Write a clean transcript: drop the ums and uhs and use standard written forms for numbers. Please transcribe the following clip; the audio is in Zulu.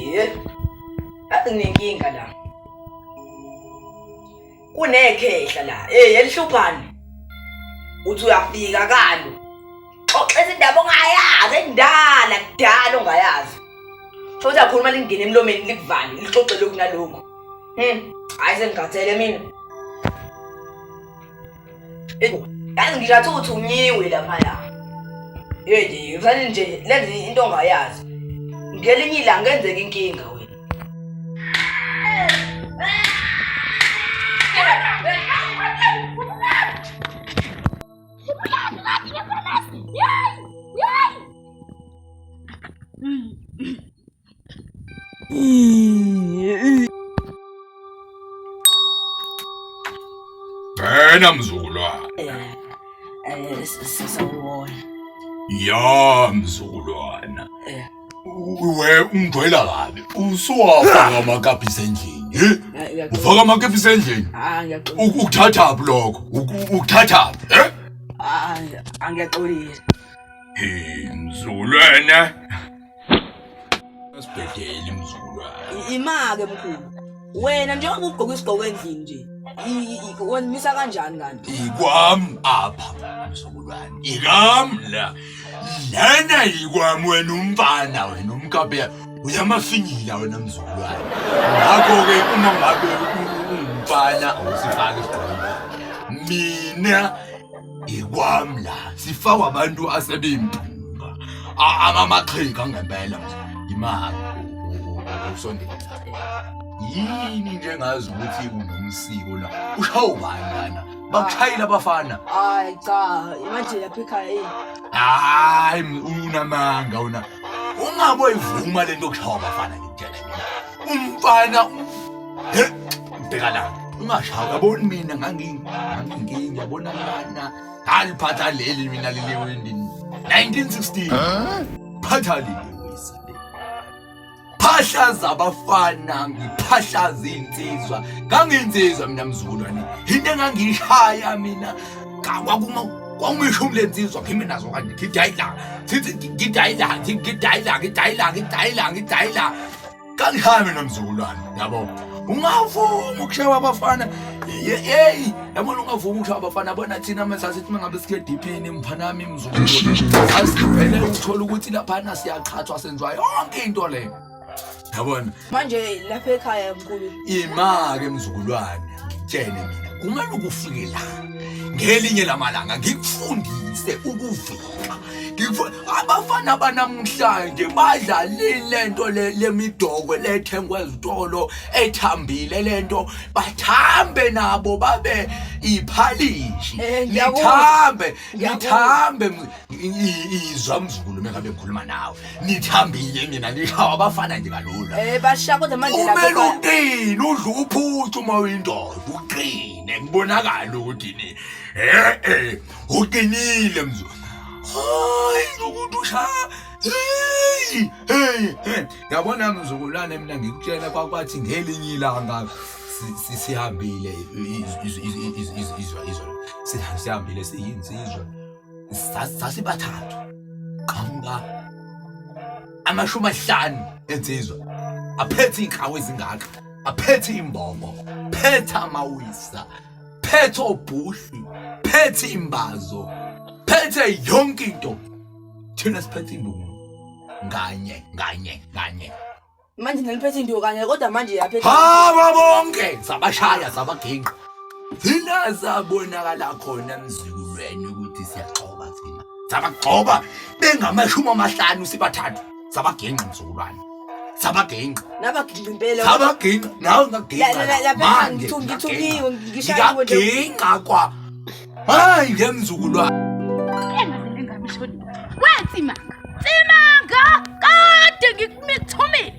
Ye. Athi nginenkinga la. Kunekhehla la. Hey, elihluphani. Uthi uyafika kalo. Xoxa izindaba ongayazi endala kudala ongayazi. Futhi akhuluma lingene emlomeni likuvale, lixoxe lokhu nalokhu. Hayi sengikhathele mina. Yazi ngisho athi uthi unyiwe laphaya. Hey, ufanele nje lenze into ongayazi. Ngelinye ilanga ngenzeka inkinga wena. Wena mzukulwane. Eh, sawubona. Ya mzukulwana. Eh. We ungijwayela kabi. Usuwafaka amakapisi endlini. Eh? Ufaka amakapisi endlini. Ah, ngiyaxolisa. Ukuthathaphi lokho? Ukuthathaphi? Eh? Ah, angiyaxolisa. Hey mzukulwana. Asibhedele mzukulwane. Ima-ke mkhulu. Wena njengoba ugqoka isigqoko endlini nje. Wonimisa kanjani kanti? Ikwami apha mzukulwane. Ikami la. Lana ikwami wena umfana wena umkabe uyamafinyila wena mzukulwane. Ngakho-ke uma ngabe ungumfana awusifake isigqoko. Mina ikwami la sifakwa abantu asebempunga amamaxhika ngempela imali usondela yini nje ngazi ukuthi unomsiko la ushawa ubani lana bakushayile abafana hayi cha manje lapha ekhaya eyi hayi unamanga una ungaboyivuma lento yokushawa abafana ngikutshela mina umfana he bheka la ungashawa yabona mina nganginginkinga yabona lana ngaliphatha leli mina leli windi 1916 phatha leli wisa phahlaza abafana ngiphahlaza iy'nsizwa ngangiyinsizwa mina mzukulwane into engangiyishaya mina kwakuma kwakumishumi lensizwa ngimi nazo kanje ngidayila ngidayila ngidayila ngidayila ngidayila ngidayila Kangihami mina mzukulwane yabo. Ungavumi ukushawa abafana. Hey, yabona ungavumi ukushawa abafana bona thina mase sithi mangabe sikhe ediphini mfana wami mzukulu. Asivele uthola ukuthi laphana siyaqhathwa senziwa yonke into le. Yabona? Manje lapha ekhaya mkhulu. Ima-ke mzukulwane, ngitshele mina kumele ukufike la ngelinye lamalanga ngikufundise ukuvika abafana banamhlanje badla lento lemidokwe lethengwa ezitolo ethambile lento bathambe nabo babe iphalishi eh, lithambe lithambe izwa mzukulu mengabe ngikhuluma nawe nithambile nina nishawa abafana nje kalula eh basha kodwa manje kumele uqine udle uphuthu uma uyindoda uqine ngibonakala ukuthi ni eh eh Uqinile mzu. Hayi ukuthi usha. Hey, hey, hey. Yabona mzukulwane mina ngikutshela kwakwathi ngelinye ilanga sihambile izwa izwa sihambile siyinsizwa sasibathathu qhamuka 50 ensizwa aphethe iy'nkawu ezingaka aphethe imbongo phethe amawisa phethe obhushi phethe imbazo phethe yonke into thina siphethe induku nganye nganye nganye manje naliphethe induku kanye kodwa manje yaphethe haba bonke sabashaya sabaginqa thina sabonakala khona mzukulweni ukuthi siyagxoba thina sabagxoba bengamashumi amahlanu sibathathu sabaginqa mzukulwane sabaginqa nabaginqa impela sabaginqa nawe ngaginqa manje ngithukiwe ngishayiwe nje ngingaginqa kwa hayi ngemzukulwane Engabe ishonile. We Tsimanga. Tsimanga! Kade ngikuthumile.